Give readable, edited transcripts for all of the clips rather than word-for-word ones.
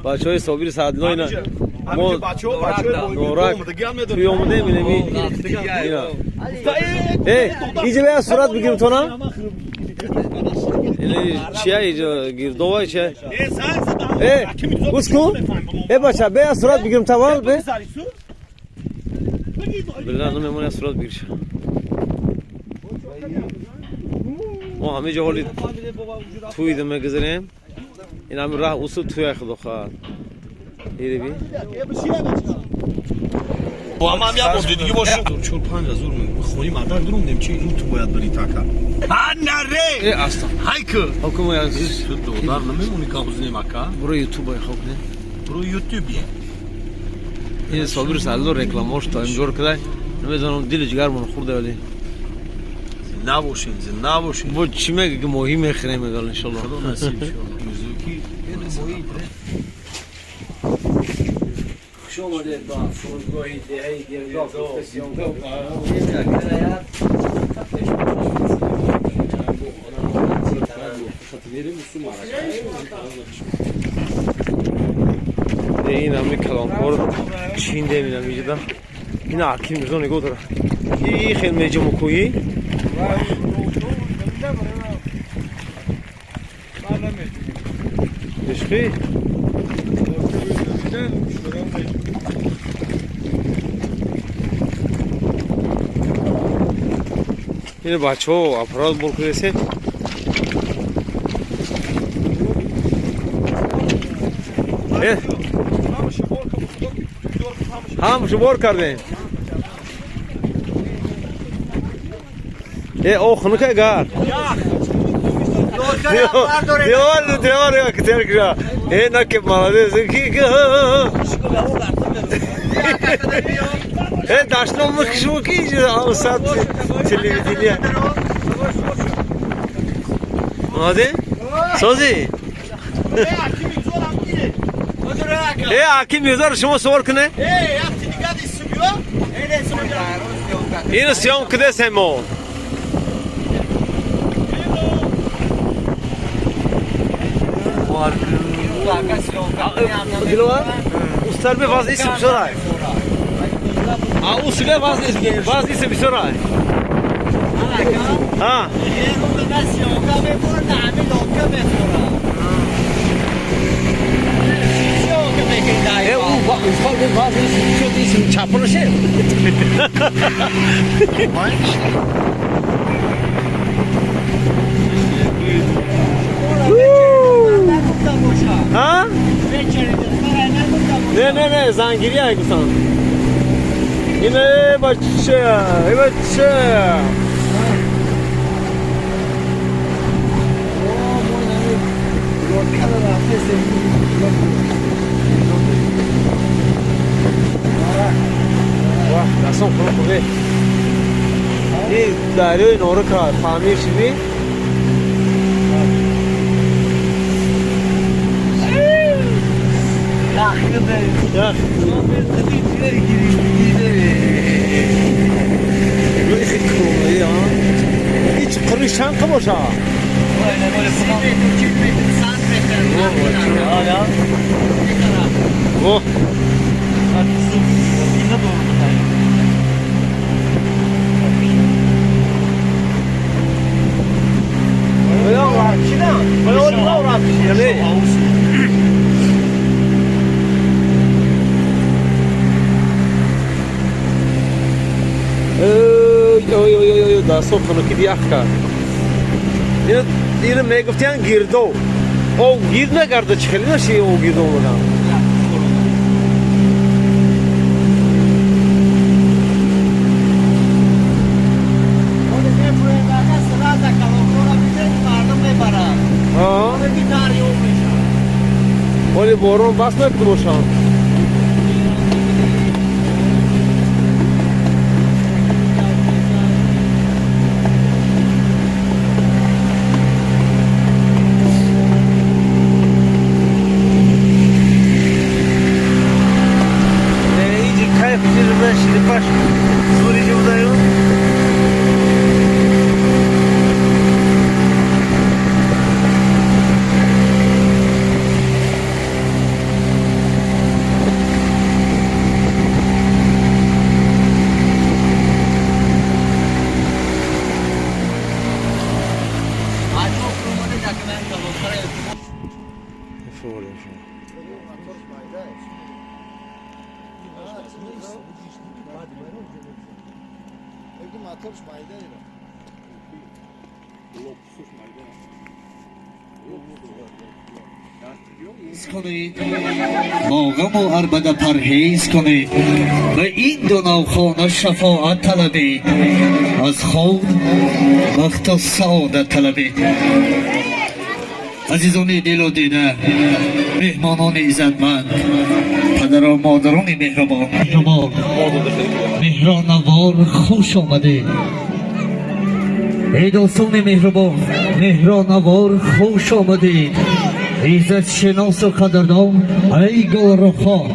Бачаҳои Собири Саъдулло ина мо Норак туй омадем инами иҷа бея сурат бигирем тона чия иҷа гирдова чия гӯш кун э бача бея сурат бигирем тавал бе била намемон сурат бигирша мо ҳамин ҷо ҳоли туйда мегузарем. Ин ҳамин раҳ усул туя худо хоҳад. Иреби ҳам як бор дига бошем. 4-5 ҳазор хони мардак дурундем чи ру ту бояд бири така. Ҳа наре! Э аста. Ҳайку. Ҳокум азиз. Додар намемони кабузнем ака. Буро ютуб ай хоб не. Буро ютуб е. Ин Собир Саъдулло рекламош то имзор кадай. Намедонам дили ҷигармон хӯрда вале. Набошем, набошем. Бо чӣ мега ки моҳӣ мехӯрем мегал иншалло. Худо насиб иншалло. Мирзоки Хуш омадед ба фурудгоҳи деҳаи Гирдоб. Ин ҳами калонкор чиндем ин ҳамиҷода. Ин Аким Мирзо нигоҳ дора. И хел меҷаму кӯҳӣ. Ишқи? Ин бачаҳо аппарат бор кардесен. Ҳамашу бор кардем. Э, о, хунука гар. Девор, девор, китер. Э, наке молодец. Э, дашном мукшуки, а сад телевидение. Молодец? Сози? Э, Аким Мирзо шумо савол куне? Ино съём кудесем мо. Диловар, устар бе вазни бисёр ай. А усуле вазни бисёр ай. Ҳа. Э, у устар бе вазни бисёр чапонаше. Ҳа? Не, не, не, зангирӣ ай гуфтам. Ине бача, э бача. Вах, дастон хунук хӯрде. Ин дарёи Норика памир шиди. Ҳеҷ қуриш чанд қа боша? О. Ой, ой, ой, дастон хунукид ях кард. Ино мегуфтиян гирдов. О, гирд нагарда чӣ хеле наши о гирдов меган. Оли борон бас накунад бошанд. Форем. کنید، با غم و عربده پرهیز کنید، به این دو نوخانه شفاعت طلبید، از خود بخت و سعادت طلبید. عزیزان دل و دیده، مهمانان عزتمند، پدر و مادران مهربان، مهرانوار، خوش آمدید. ای دوستان مهربان، مهرانوار، خوش آمدید. عزت شناس و قدردان، ای گلرخان،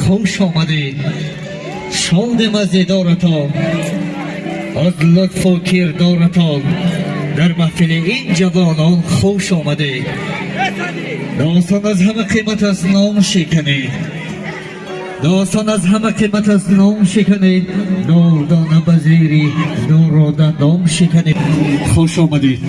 خوش آمدید. شادم از دیدارتان، از لطف و کردارتان، در محفل این جوانان خوش آمدید. دوستان، از همه قیمت از نام شکنید، دوستان، از همه قیمت از نام شکنید، دردانه بزیری دور و دندان شکنید. خوش آمدید.